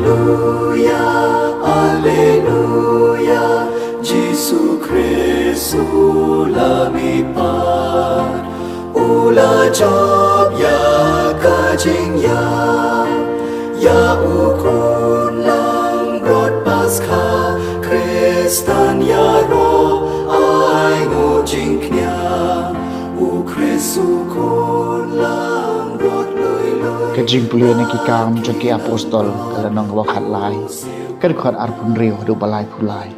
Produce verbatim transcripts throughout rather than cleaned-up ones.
Alleluia, Alleluia, Jisu Khrist u la mihpat, u la jop ïa ka jingïap, ïa u khun langbrot Paskha, Khristan ïaroh ai nguh jingkñia, u Khrist u khun langbrot lui lui. Ka jingpule na ki kam jong ki apostol, ka lynnong kaba khatlai, ka dkhot arphew hynriew haduh ba laiphew lai.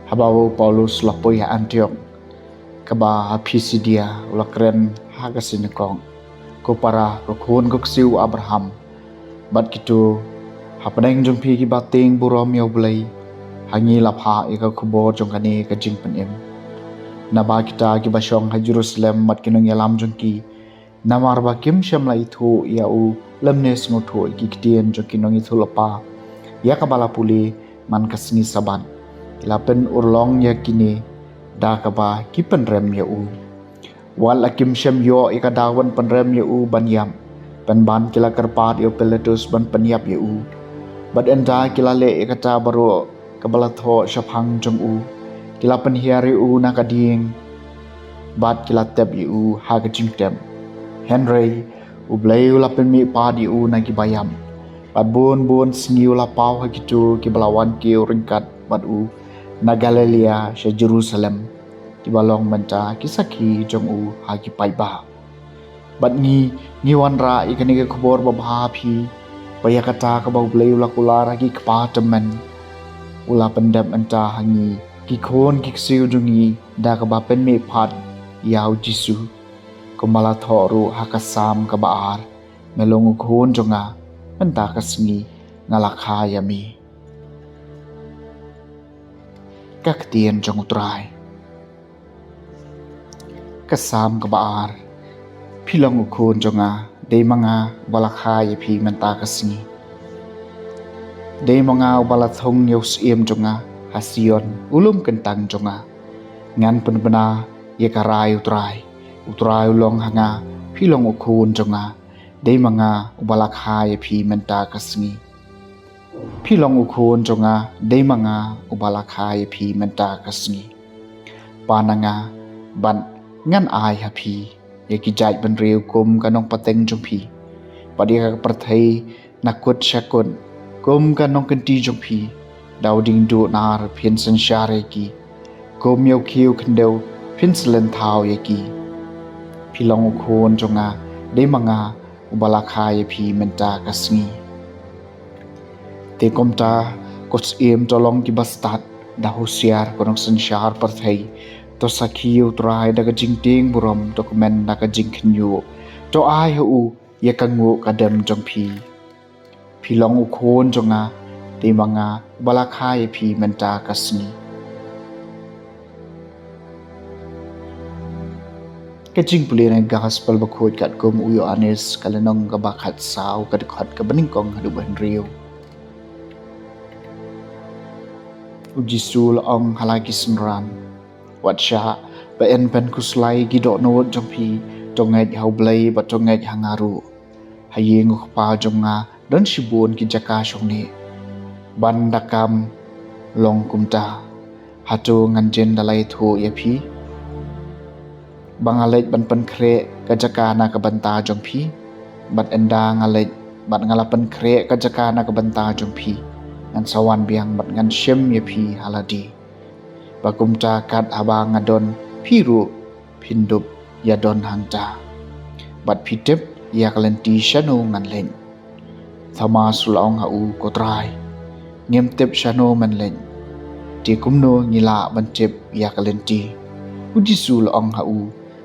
Haba u Paulus u la poi ha Antiok, kaba ha Pisidia, u la kren ha ka sinagog: Ko para, ko khun ko ksiew u Abraham, bad kito hapdeng jong phi kiba tieng burom ïa U Blei, ha ngi la phah ïa ka khubor jong kane ka jingpynim. Naba kita kiba shong ha Jerusalem bad ki nongïalam jong ki, namar ba kim shym la ithuh ïa u lymne sngewthuh ïa ki ktien jong ki nongïathuhlypa ïa kaba la pule man ka sngi Sabbath, ki la pynurlong ïa kine da kaba ki pynrem ïa u. Wat la kim shym ïoh ïa ka daw ban pynrem ïa u ban ïap, pynban ki la kyrpad ïa u Pilatus ban pynïap ïa u. Bad ynda ki la leh ïa kata baroh kaba la thoh shaphang jong u, ki la pynhiar ïa u na ka dieng, bad ki la tep ïa u ha ka jingtep. Hynrei U Blei u la pynmihpat ïa u na kiba ïap, bad bun bun sngi u la paw ha kito kiba la wan kiew ryngkat bad u na Galilaia sha Jerusalem, kiba long mynta ki sakhi jong u ha ki paidbah. Bad ngi, ngi wanrah ïa kane ka khubor babha ha phi, ba ïa kata kaba U Blei u la kular ha ki kpa tymmen, u la pyndep mynta ha ngi, ki khun ki ksiew jong ngi, da kaba pynmihpat ïa u Jisu. Kumba la thoh ruh ha ka Salm kaba ar: Me long u khun jong nga, mynta ka sngi nga la kha ïa me. Ka ktien jong U Trai. Ka Salm kaba ar. Phi long u khun jong nga, dei ma nga uba la kha ïa phi mynta ka sngi. Dei ma nga uba la thung ïa u syiem jong nga ha Sion, u lum kyntang jong nga. Ngan pynbna ïa ka rai U Trai. U Trai u long ha nga, phi long u khun jong nga, dei ma nga uba la kha ïa phi mynta ka sngi. Phi long u khun jong nga, dei ma nga uba la kha ïa phi mynta ka sngi. Pan na nga, bad ngan ai ha phi ïa ki jaitbynriew kum ka nongpateng jong phi, bad ïa ka pyrthei na kut sha kut kum ka nongkynti jong phi. Da u diengduh nar phin synshar ïa ki, kum ïa u khiew khyndew phin slen thaw ïa ki. Phi long u khun jong nga, dei ma nga uba la kha ïa phi mynta ka sngi. Te kumta, ko syiem, to long ki bastad, da husiar, ko nongsynshar pyrthei, to sakhi ïa U Trai da ka jingtieng burom, to kmen da ka jingkhynñiuh, to ai ha u ïa ka nguh ka dem jong phi. Phi long u khun jong nga, dei ma nga uba la kha ïa phi mynta ka sngi. Ka jingpule na ka Gospel bakhuid katkum u Ïoannis, ka lynnong kaba khatsaw, ka dkhot kaba nyngkong haduh ba hynriew. U Jisu u la ong ha la ki synran: Wat shah, ba yn pynkhuslai ki dohnud jong phi, to ngeit ha U Blei bad to ngeit ha nga ruh. Ha ïing u Kpa jong nga don shibun ki jaka shongneh. Ban da kam long kumta, hato ngan jin da la ïathuh ïa phi ba nga leit ban pynkhreh ka jaka na ka bynta jong phi? Bad ynda nga leit bad nga la pynkhreh ka jaka na ka bynta jong phi, ngan sa wan biang bad ngan shim ïa phi ha lade, ba kumta kat haba nga don, phi ruh phin dup ïa don hangta. Bad phi tip ïa ka lynti shano ngan leit. Thomas u la ong ha u: Ko Trai, ngim tip shano men leit, te kumno ngi lah ban tip ïa ka lynti? U Jisu u la ong ha u: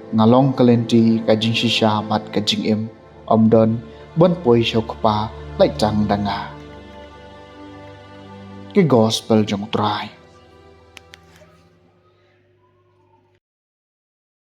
Nga long ka lynti, ka jingshisha bad ka jingim. Ym don ban poi sha u Kpa lait tang da nga. Ka Gospel jong U Trai.